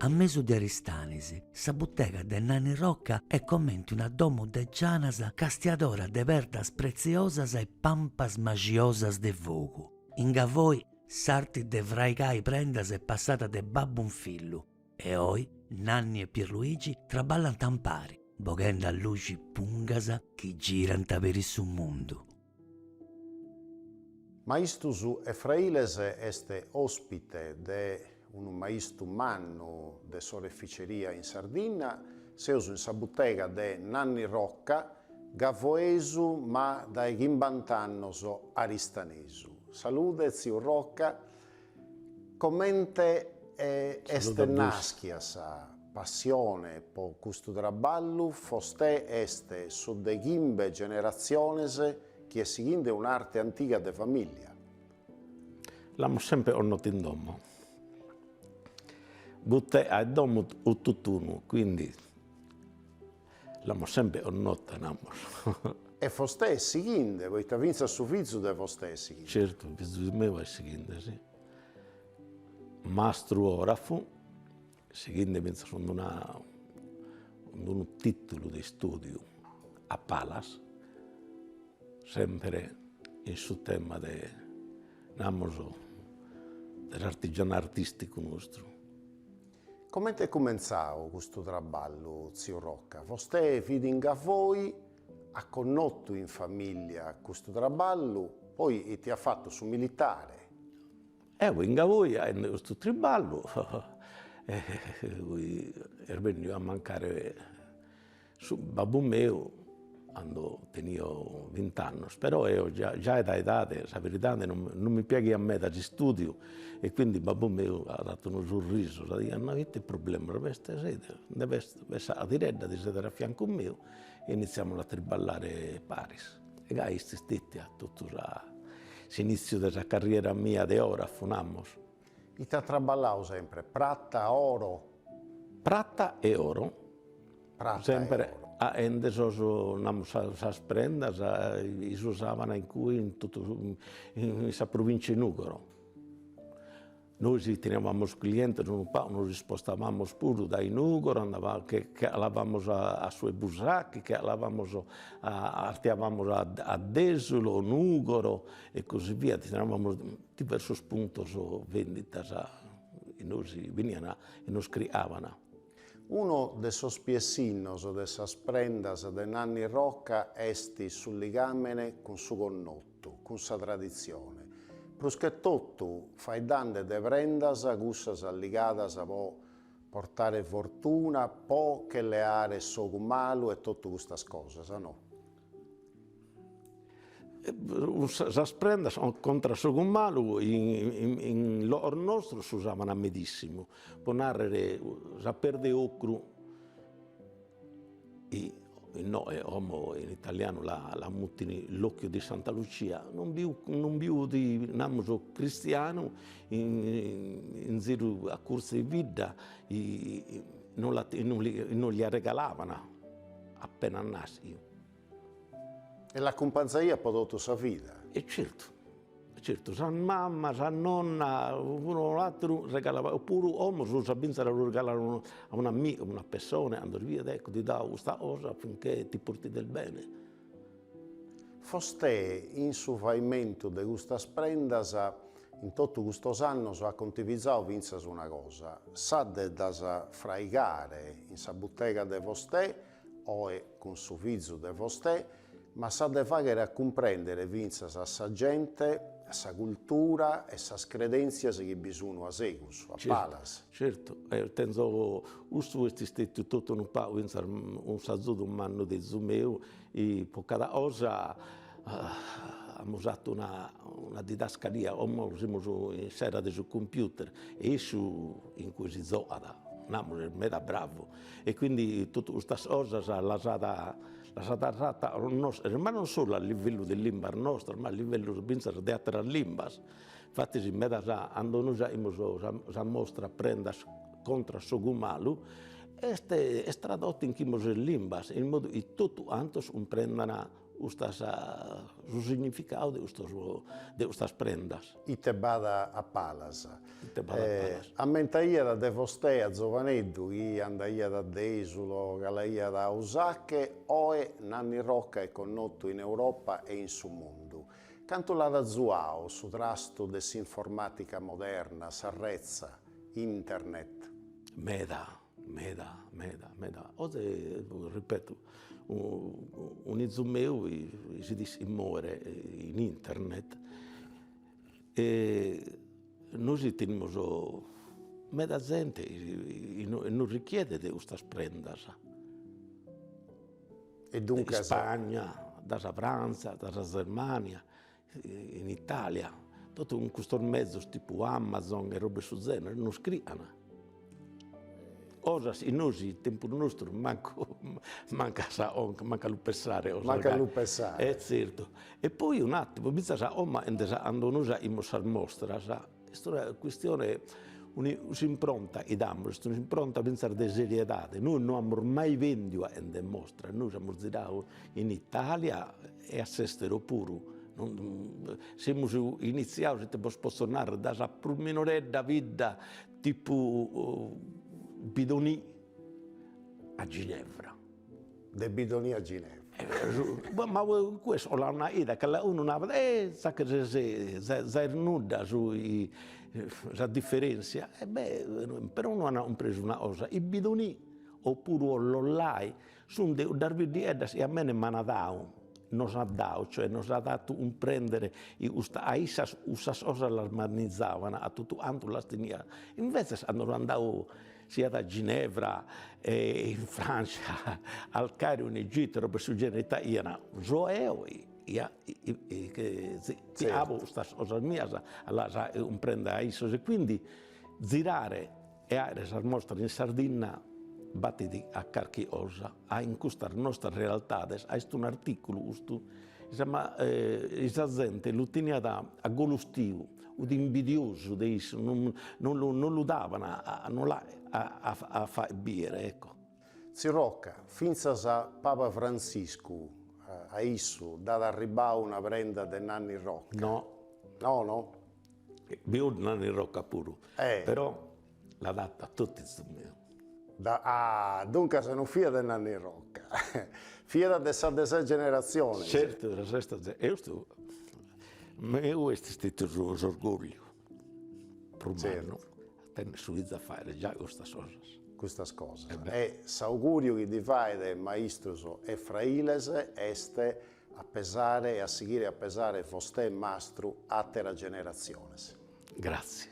A mesu de Aristanis, sa butega de Nanni Rocca est comente una domu de gianas castiadora de perdas pretziosas e pampas maxiosas de fogu. In Gavoi s'arti de fraigai prendas est passada de babbu in fillu e oi Nanni e Pierluigi traballant impari, boghendi a luxi pungas chi girant peri su mundu. Maistus e Frailes est òspite de unu maistu mannu de s'oreficeria in Sardinna, seus in sa butega de Nanni Rocca, gavoesu ma dae chimbant'annos aristanesu. Salude tziu Rocca, comente est naschia sa passione po custu traballu, fostè est su de chimbe generatziones chi est sighende un'arte antiga de familia. L'amus sempre connotu in domo. Butega e domo u tot'unu, quindi l'amus sempre connota, namus. E fostè est sighende, poita fintzas su fizu de fostè est sighende. Certu, fizu meu est sighende, si. Mastru orafu Sighende fintzas cun una cun unu tìtulu de istùdiu a palas, sempre in su tema de, namus, de s'artigianadu artìsticu nostru. Comente est cumentzadu custu traballu, tziu Rocca? Vostè fit in Gavoi, at connotu in famìllia custu traballu, poi ite at fatu su militare? Eo in Gavoi aende custu triballu est benniu a mancare su babbu meu cando tenio vint'annos, però eo già giai dae edade, sa veridade, non non mi piaghiat meda s'istudiu e quindi babbu meu at datu unu surrisu, at nau ite problemas b'est, nde b'est sa tiredda ti seder a fiancu meu e iniziamus a triballare paris. E gai est istetia totu sa s'initziu de sa carriera mia de orafu, namus. Ite at traballau sempre, prata, oro? Prata e oro. Prata sempre e oro. Aende sos, namus, sas prendas chi s'usaban in cue in totu in sa provincia 'e Nugoro. Nois teniavamus clientes unu pagu, nos ispostavamus puru dae Nugoro, andavamus, che che 'alavamus a su 'e Busachi, che 'alavamus a artiavamus a Desulo, Nugoro e così via, teniavamus diversos puntos venditas chi nos benian e nos criaban. Unu de sos piessinnos de sas prendas de Nanni Rocca est su ligàmene cun su connotu, cun sa traditzione, prus che totu faeddande de prendas cussas ligadas po portare fortuna, po che leare s'ogu malu e totu custas cosas, no? Sas prendas contra s'ogu malu in logos nostros s'usaban medissimu, po narrer sa perda 'e ocru inoghe como in italianu la la mutin l'occhio di Santa Lucia, non bi non bi 'ut namus cristianu in ziru a curtzu 'e bidda non la non lia regalaban appena naschiu. E l'acumpanzaiat po totu sa vida. E certu, certu, sa mama, sa nonna, unu o l'atteru regalavat, oppuru como s'usat finzas a lu regalare a un'amigu, a una pessone, cando si bidet, ecco ti dao custa cosa affinché ti porti del bene. Fostè in su faimentu de custas prendas, in totu custos annos at contivizadu fintzas una cosa, sa de ddas fraigare in sa butega de Fostè, oe cun su fizu de Fostè, ma sa de fàghere a cumprèndere fintzas a sa gente sa cultura e sas credèntzias chi bi sun a segus, a palas. Certu, eo tenzo, custu est istètiu totu unu pagu fintzas cun s'azudu mannu de ziu meu, po cada cosa amus atu una una didascalia, como semus in s'era de su computer e issu in cue si zogat, namus, est meda bravu E quindi totu custas cosas las at las at fatas ma non solu a livellu de limbas nostras, ma a livellu fintzas de ateras limbas. Infatis medas cando nois aimus sa mostra prendas contra s'ogu malu, est est tradotta in chimbe o ses limbas, in modu chi totu cantos cumprendan. custas, su significau de custos, de custas prendas. Ite b'at a palas. Ite b'at a palas. Ammentaiat de vostè a zovaneddu chi andaiat a Desulo, calaiat a Usache, oe Nanni Rocca est connotu in Europa e in su mundu. Cantu l'at azuau su trastu de s'informàtica moderna, sa retza, internet? Meda, meda, meda, meda. Oze, ripeto, un'izu meu si dischit mòere in internet e nois tenimus meda zente chi nos richiedet custas prendas. E duncas. Ispagna, da sa Frantza, da sa Zermania, in Italia, totu cun custos mezos tipu Amazon e roba 'e su zenere, nos crian. Cosas chi nois in tempus nostru mancu mancu a sa conca, mancu a lu pessare. Mancu a lu pessare. E zertu. E poi un'atteru, finzas a como cando nois aimus sas mostras, Est una chistione, s'impronta chi damus est un'impronta fintzas de seriedade, nois no amus mai bendiu aende mostras, nois amus ziradu in Italia e a s'estero puru, semus initziados, ite bos potzo narrer, dae sa prus minoredda bidda tipu Bidonì a Ginevra. De Bidonì a Ginevra. Ma cue est una 'idda ca unu narat, eh sa che ses za est nudda su sa differentzia, e beh però no an cumpresu una cosa, in Bidonì oppuru Ollollai sun de cuddas biddieddas chi a mene m'an dadu, nos at dadu, cioè nos at datu cumprendere chi custa a issas cussas cosas las manizaban a totu cantu las tenian, inveces cando so andadu siat a Ginevra e in Francia, al Cairo in Egitto, roba 'e su genere, ite aian, so eo chi apo custas cosas mias a las cumprender a issos e quindi zirare e aere sas mostras in Sardinna batit a carchi cosa, a in custas nostras realtades, est un'articulu custu ma sa zente lu teniat a golustiu, fut imbidiosu de issu, non non non lu daban a non la a fagher biere, ecco. Tziu Rocca, fintzas Papa Frantziscu a issu dd'at arribbau una prenda de Nanni Rocca. No. No, no? Bi fut Nanni Rocca puru, però l'at data a totu tziu meu. Ah, duncas non fiat de Nanni Rocca, fiat de sa de ses generatziones. Certu, de sa sesta e custu meu est istetiu s'orgogliu prus mannu a tenner su fizu a fagher giai custas cosas. Custas cosas. E s'auguriu chi ddi faet maistros e frailes est a pesare e a sighire a pesare vostè mastru àteras generatziones. Gràtzias.